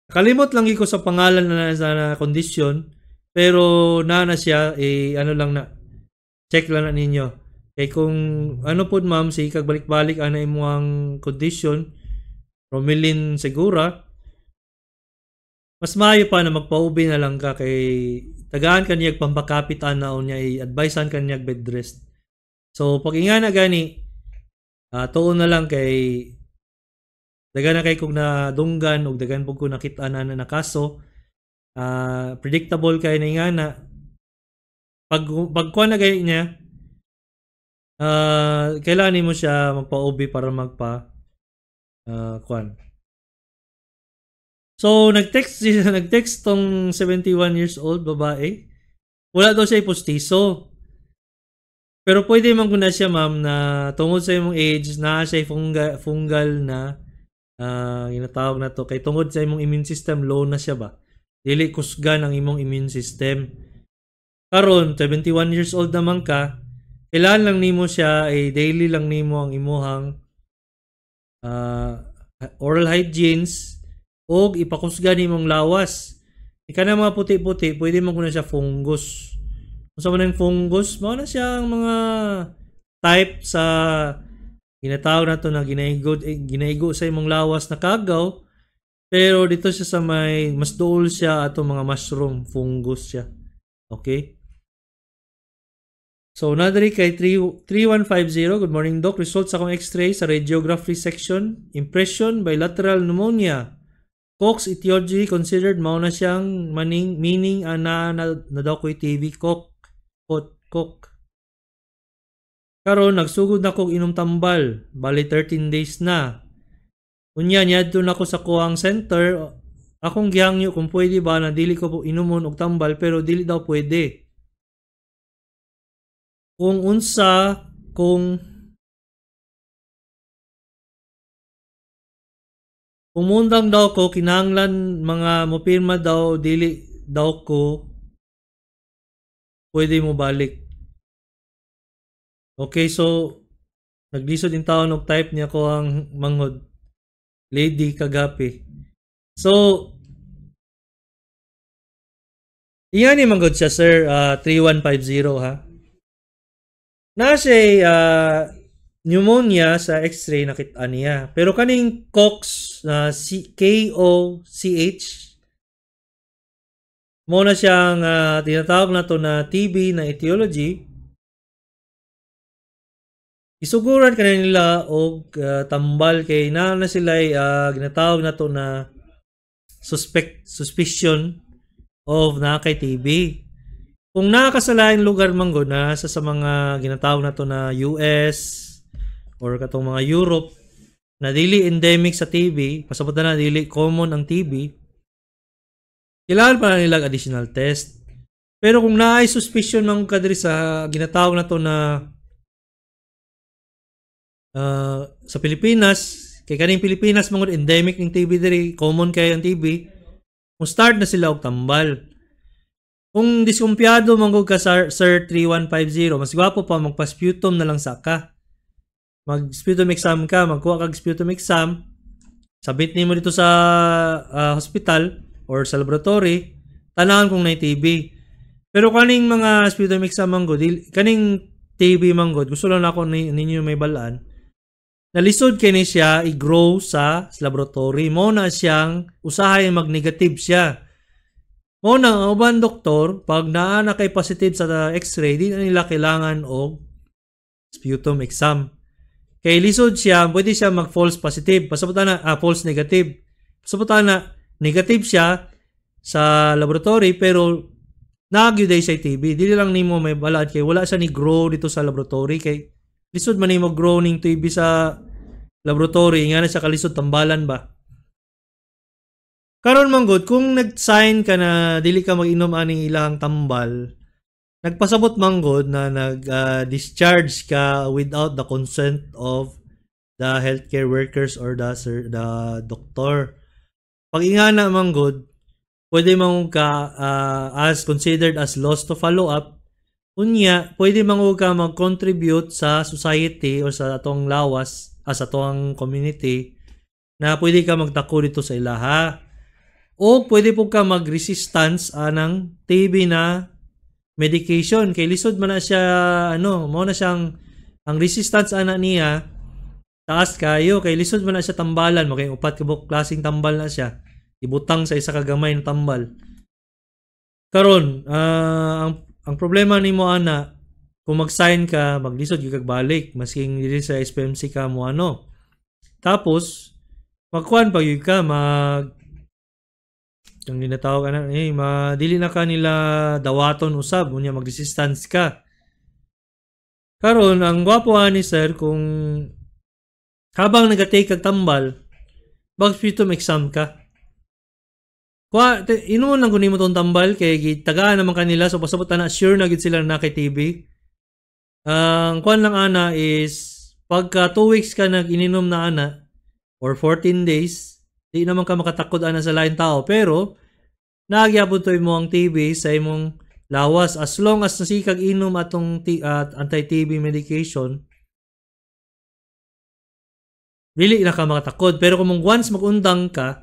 Kalimot lang ko sa pangalan na na condition, pero naa na siya, eh, ano lang na, check lang na ninyo. Kay kung ano pod ma'am, sige kag balik-balik ana imong condition, Romelin Segura, mas maayo pa na magpa-OB na lang ka kay tagaan ka niya pampakapit ana o niya i-advisean ka niya bed rest. So pag ingana gani, tuon na lang kay Daghan na kay kog nadunggan ug daghan pud ko nakita na na kaso. Predictable kay na ingana. Pag kuha na gay niya, kailangan nimo siya magpa-OB para magpa kuan. So nag-text tong 71 years old babae. Wala daw siya postiso. Pero pwede man guna siya, ma'am, na tungod sa imong age na siya fungal na ginatawag na to kay tungod sa imong immune system low na siya ba. Dili kusgan ang imong immune system. Karon 71 years old naman ka, kailangan lang nimo siya ay daily lang nimo ang imuhang oral hygienes og ipakusgan nimong lawas. Ika na mga puti-puti, pwede man kuno siya fungus. Unsa man ang fungus, mao na siya ang mga type sa ginatawag nato na ginaigo sa imong lawas na kagaw, pero dito siya sa may mas duol siya ato mga mushroom fungus siya. Okay? So, nadari kay 3150, good morning, doc. Results akong x-ray sa radiography section, impression bilateral pneumonia. Koch etiology considered, mao na siyang maning, meaning ana na daw ko'y TB Koch. Koch. Karon nagsugod na kog inom tambal, bali 13 days na. Unya niadto na ko sa kuang center, akong gihangyo kung pwede ba na dili ko po inumon og tambal, pero dili daw pwede. Kung unsa kung umundang daw ko kinahanglan mga mopirma daw, dili daw ko pwede mo balik. Okay, so naglisod in taon og type niya ko ang manghod lady kagapi. So iyan ni manghod siya, sir, 3150 ha. Na siya pneumonia sa x-ray nakita niya. Pero kaning Koch na K-O-C-H mo na siyang tinatawag na to na TB na etiology. Isuguran ka na nila og tambal kay na sila ginatawag na to na suspicion of na kay TB. Kung nakasalaing lugar man gud na sa mga ginatawag na to na US or katong mga Europe na dili endemic sa TB, pasabot na dili common ang TB, kailangan pa nila additional test. Pero kung naay suspicion man ka diri sa ginatawag na to na sa Pilipinas, kay kaning Pilipinas man gud endemic ning TB diri, common kay ang TB, mo start na sila og tambal. Kung diskumpiyado man gud ka, sir 3150, mas gwapo pa magpa-sputum na lang sa ka. Mag-sputum exam ka, magkuha kag sputum exam, sabit nimo dito sa hospital or sa laboratory, tanawon kung nay TB. Pero kaning mga sputum exam man gud, kaning TB man gud, gusto lang ako ninyo may balaan. Nalisod kini siya i-grow sa laboratory. Mo na siyang usahay mag-negative siya. Mo na ang uban doktor, pag naa na kay positive sa x-ray, di na nila kailangan og sputum exam. Kay lisod siya, pwede siya mag false positive. Pasabot na false negative. Pasabot na negative siya sa laboratory pero nagyuday siya TB. Dili lang nimo may balad kay wala siya ni grow dito sa laboratory kay lisod man nimo grow ning TB sa laboratory, nga na siya kalisod tambalan ba. Karon man gud kung nag-sign ka na dili ka mag-inom aning ilang tambal, nagpasabot man gud na nag-discharge ka without the consent of the healthcare workers or the doctor. Pag ingana man gud, pwede man ka as considered as loss to follow up. Unya, pwede man ka mag-contribute sa society or sa atong lawas, sa atong community, na pwede ka magtako dito sa ilaha. O pwede po ka mag-resistance anang TB na medication. Kay lisod man na siya, ano, mao na siyang, ang resistance ana niya, taas kayo. Kay lisod man na siya tambalan. Makay upat ka buok klaseng tambal na siya. Ibutang sa isa ka gamay na tambal. Karon, ang problema nimo ana, kung mag-sign ka, maglisod gyud kag balik masking dili sa SPMC ka mo ano. Tapos Magkuan pag ka mag ang ginatawag ana eh madili na ka nila dawaton usab, unya mag-resistance ka. Karon ang gwapo ani, sir, kung habang naga-take kag tambal, mag sputum exam ka. Kuha, inuon lang kunin mo tong tambal kay gitagaan naman kanila, so pasabot ana sure na gid sila na kay TB. Ang kuan lang ana is pagka 2 weeks ka nag-ininom na ana or 14 days, di naman ka makatakod ana sa lain tao, pero nagyapon to imo ang TB sa imong lawas as long as nasikag inom atong anti-TB medication, dili na ka makatakod. Pero kung once magundang ka,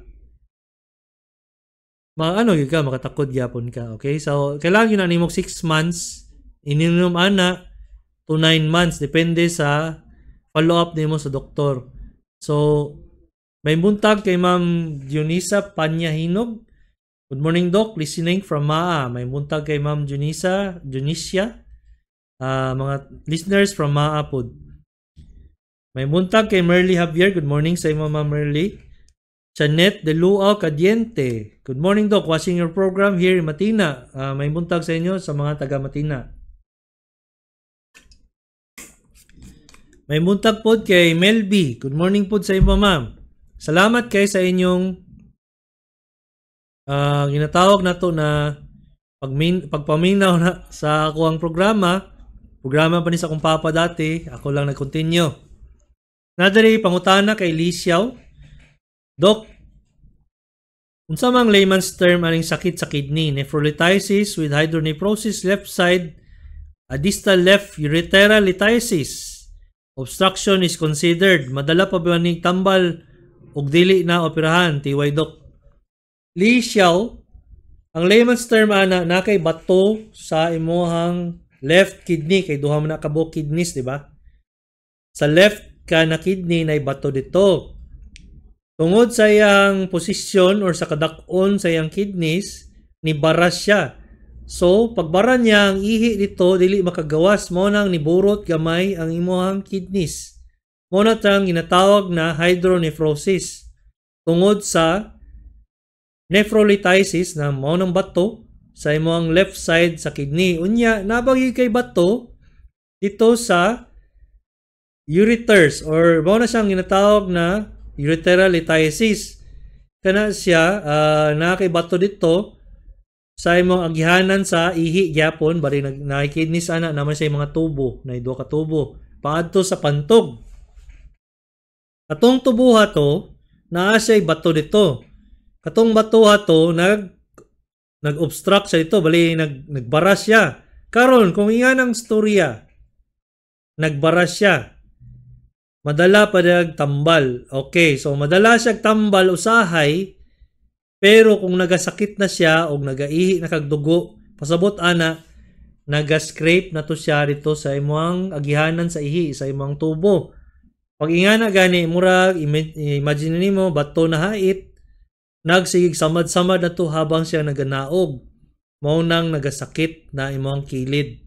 maano gyud ka, makatakod gyapon ka. Okay, so kailangan yun na nimo 6 months ininom ana to 9 months, depende sa follow up nimo sa doktor. So may buntag kay Ma'am Dionisa Panyahinog. Good morning, Doc, listening from Maa. May buntag kay Ma'am Dionisa, Dionisia. Mga listeners from Maa pod. May buntag kay Merly Javier. Good morning sa imo, Ma'am Merly. Janet De Luao Cadiente. Good morning, Doc. Watching your program here in Matina. May buntag sa inyo sa mga taga Matina. May buntag pod kay Melby. Good morning pod sa imo, ma'am. Salamat kay sa inyong ginatawag na to na pagpaminaw na sa ako ang programa. Programa pa ni sa akong papa dati. Ako lang nag-continue. Nadari pangutana kay Lee Xiao. Doc, unsa mang layman's term aning sakit sa kidney? Nephrolithiasis with hydronephrosis left side, a distal left ureteral lithiasis. Obstruction is considered. Madala pa ba ni tambal og dili na operahan? TY Doc. Lee Xiao, ang layman's term ana na kay bato sa imuhang left kidney, kay duha man na kabuok kidneys, di ba? Sa left ka na kidney nay bato dito. Tungod sa iyang posisyon or sa kadak-on sa iyang kidneys, nibara siya. So, pagbara niya ang ihi dito, dili makagawas, mo nang niburot gamay ang imuhang kidneys. Mo na tang ginatawag na hydronephrosis. Tungod sa nephrolithiasis na mao nang bato sa imong left side sa kidney. Unya, nabagi kay bato dito sa ureters or mao na siyang ginatawag na ureteral lithiasis. Kana siya naa kay bato dito sa imong agihanan sa ihi gyapon, bali nakikidneys ana naman sa mga tubo, na duha ka tubo paadto sa pantog. Katong tubuha to, naa siya bato dito. Katong bato to nag-obstruct siya dito, bali nagbara siya. Karon kung ingan ang storya, nagbara siya. Madala pa dag tambal. Okay, so madala siya tambal usahay, pero kung nagasakit na siya o nagaihi na kag dugo, pasabot ana, naga-scrape na to siya dito sa imong agihanan sa ihi, sa imong tubo. Pag ingana gani, murag imagine nimo bato na hait, nagsigig samad-samad na to habang siya naganaog. Mao nang nagasakit na imong kilid.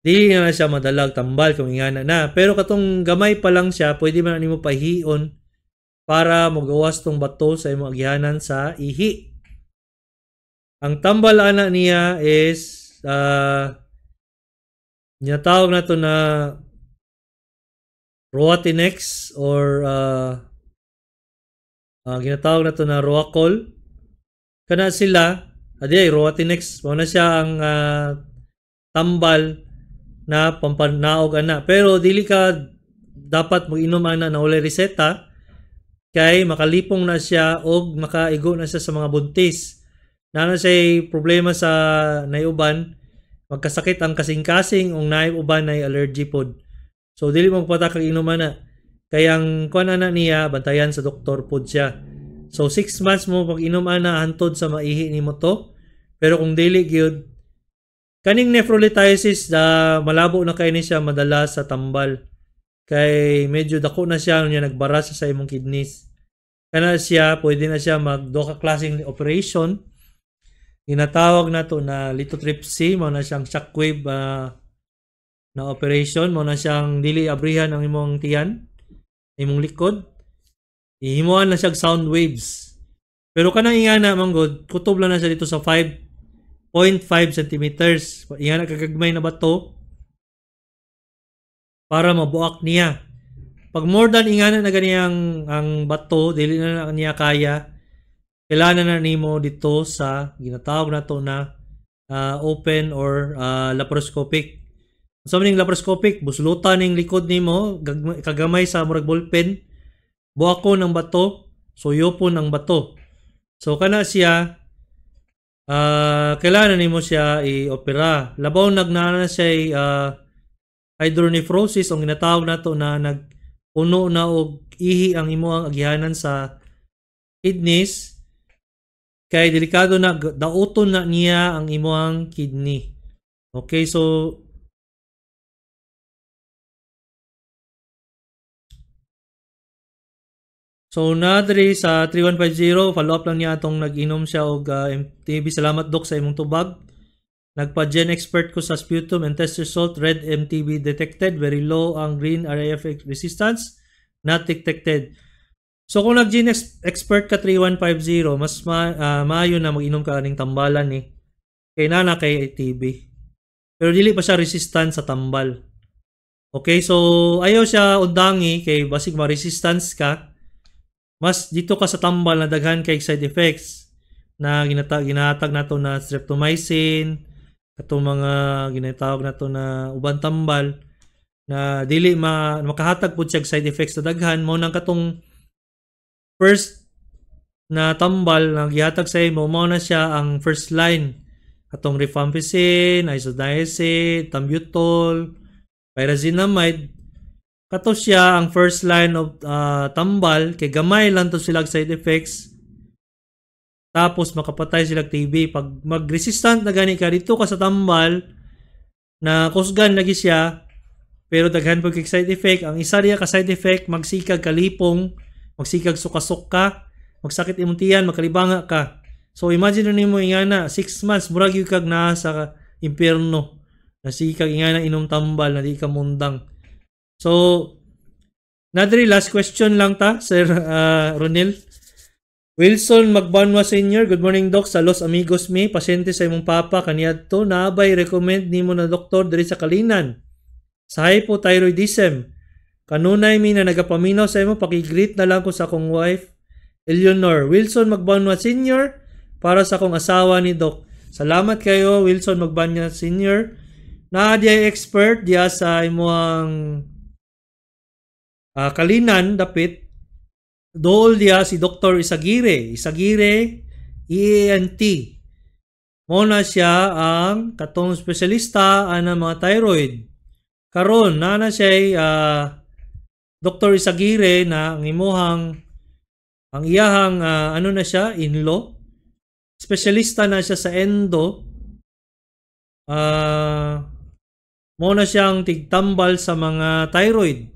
Dili na siya madalag tambal kung ingana na. Pero katong gamay pa lang siya, pwede man nimo pahion para mogawas tong bato sa imong agihanan sa ihi. Ang tambal ana niya is ginatawag na to na Roatinex or ginatawag na to na Roacol. Kana sila, adi ay Roatinex, mao na siya ang tambal na pampanaog ana. Pero dili ka dapat mag-inom ana na walay reseta kay makalipong na siya og makaigo na siya sa mga buntis. Naa na siya problema sa naiuban, magkasakit ang kasing-kasing ug naiuban nay allergy pod. So dili mo magpatakag inom ana. Kaya ang kuan ana niya bantayan sa doktor pod siya. So 6 months mo pag inom ana hantod sa maihi nimo to. Pero kung dili gyud kaning nephrolithiasis malabo na kay ni siya madala sa tambal. Kay medyo dako na siya niya nagbara siya sa imong kidneys. Kana siya pwede na siya magduha ka klaseng operation. Ginatawag nato na lithotripsy, mao na siyang shockwave na operation, mao na siyang dili abrihan ang imong tiyan, imong likod. Ihimuan na siya sound waves. Pero kanang ingana man gud, kutob lang na siya dito sa 5.5 centimeters. Ingana kagagmay na bato para mabuak niya. Pag more than ingana na gani ang bato, dili na niya kaya, kailangan na nimo dito sa ginatawag nato na open or laparoscopic. Sa maning laparoscopic, buslutan ning likod nimo, kagamay sa murag ballpen, buakon ang bato, suyopon ang bato. So kana siya, kailangan nimo siya i-opera. Labaw nagnaa na siya hydronephrosis, ang ginatawag nato na nagpuno na og ihi ang imuang agihanan sa kidneys, kay delikado na, dauton na niya ang imuang kidney. Okay, so nadri sa 3150, follow up lang niya atong nag-inom siya og MTB. Salamat dok sa imong tubag. Nagpa-gen expert ko sa sputum and test result, red MTB detected, very low ang green RAF resistance, not detected. So kung nag-gen expert ka 3150, mas maayo na mag-inom ka aning tambalan ni. Kay nana kay TB. Pero dili pa siya resistant sa tambal. Okay, so ayaw siya undangi kay basig ma-resistance ka. Mas dito ka sa tambal na daghan kay side effects na ginatag nato na streptomycin, katong mga ginatawag nato na uban tambal na dili makahatag pud siya side effects na daghan. Mao nang katong first na tambal na gihatag sa imo, mao na siya ang first line, katong rifampicin, isoniazid, tambutol, pyrazinamide. Kato siya ang first line of tambal kay gamay lang to sila side effects. Tapos makapatay sila TB. Pag mag-resistant na gani ka dito ka sa tambal na kusgan lagi siya pero daghan pud kay side effect. Ang isa riya ka side effect, magsikag kalipong, magsikag suka-suka, magsakit imong tiyan, makalibanga ka. So imagine nimo ingana 6 months murag gyud kag naa sa impierno. Nasikag ingana inom tambal na di ka mundang. So, nadri last question lang ta, Sir Ronel. Wilson Magbanwa Senior, good morning doc, sa Los Amigos mi, pasyente sa imong papa kaniadto, naabay recommend nimo na doktor diri sa Kalinan sa hypothyroidism. Kanunay mi na nagapaminaw sa imo, paki-greet na lang ko sa akong wife Eleanor. Wilson Magbanwa Senior, para sa akong asawa ni doc. Salamat kayo Wilson Magbanwa Senior. Naa diay expert diya sa imong Kalinan dapit dool diya si Dr. Isagire, Isagire ENT. Mo na siya ang katong espesyalista ana mga thyroid. Karon naa na siya Dr. Isagire na ang imuhang ang iyahang ano na siya, in-law. Espesyalista na siya sa endo. Mo na siyang tigtambal sa mga thyroid.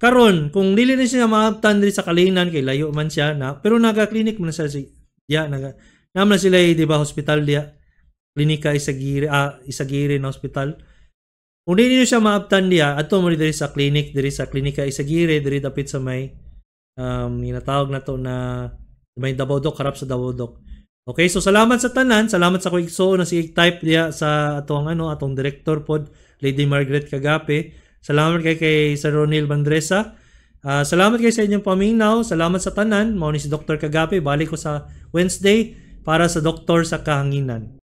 Karon, kung dili na siya maabtan diri sa Kalinan kay layo man siya na, pero naga-clinic man siya diya, naga naman sila di ba hospital diya. Klinika Isagire, Isagire na hospital. Kung dili siya maabtan diya, adto mo diri sa clinic, diri sa Klinika Isagire, diri dapit sa may ginatawag na to na may Davao Doc, harap sa Davao Doc. Okay, so salamat sa tanan, salamat sa kuigsoon na sige type diya sa atong ano, atong director pod, Lady Margaret Kagape. Salamat kay Sir Ronel Bandresa. Salamat kay sa inyong paminaw. Salamat sa tanan. Mao ni si Dr. Kagape. Balik ko sa Wednesday para sa Doktor sa Kahanginan.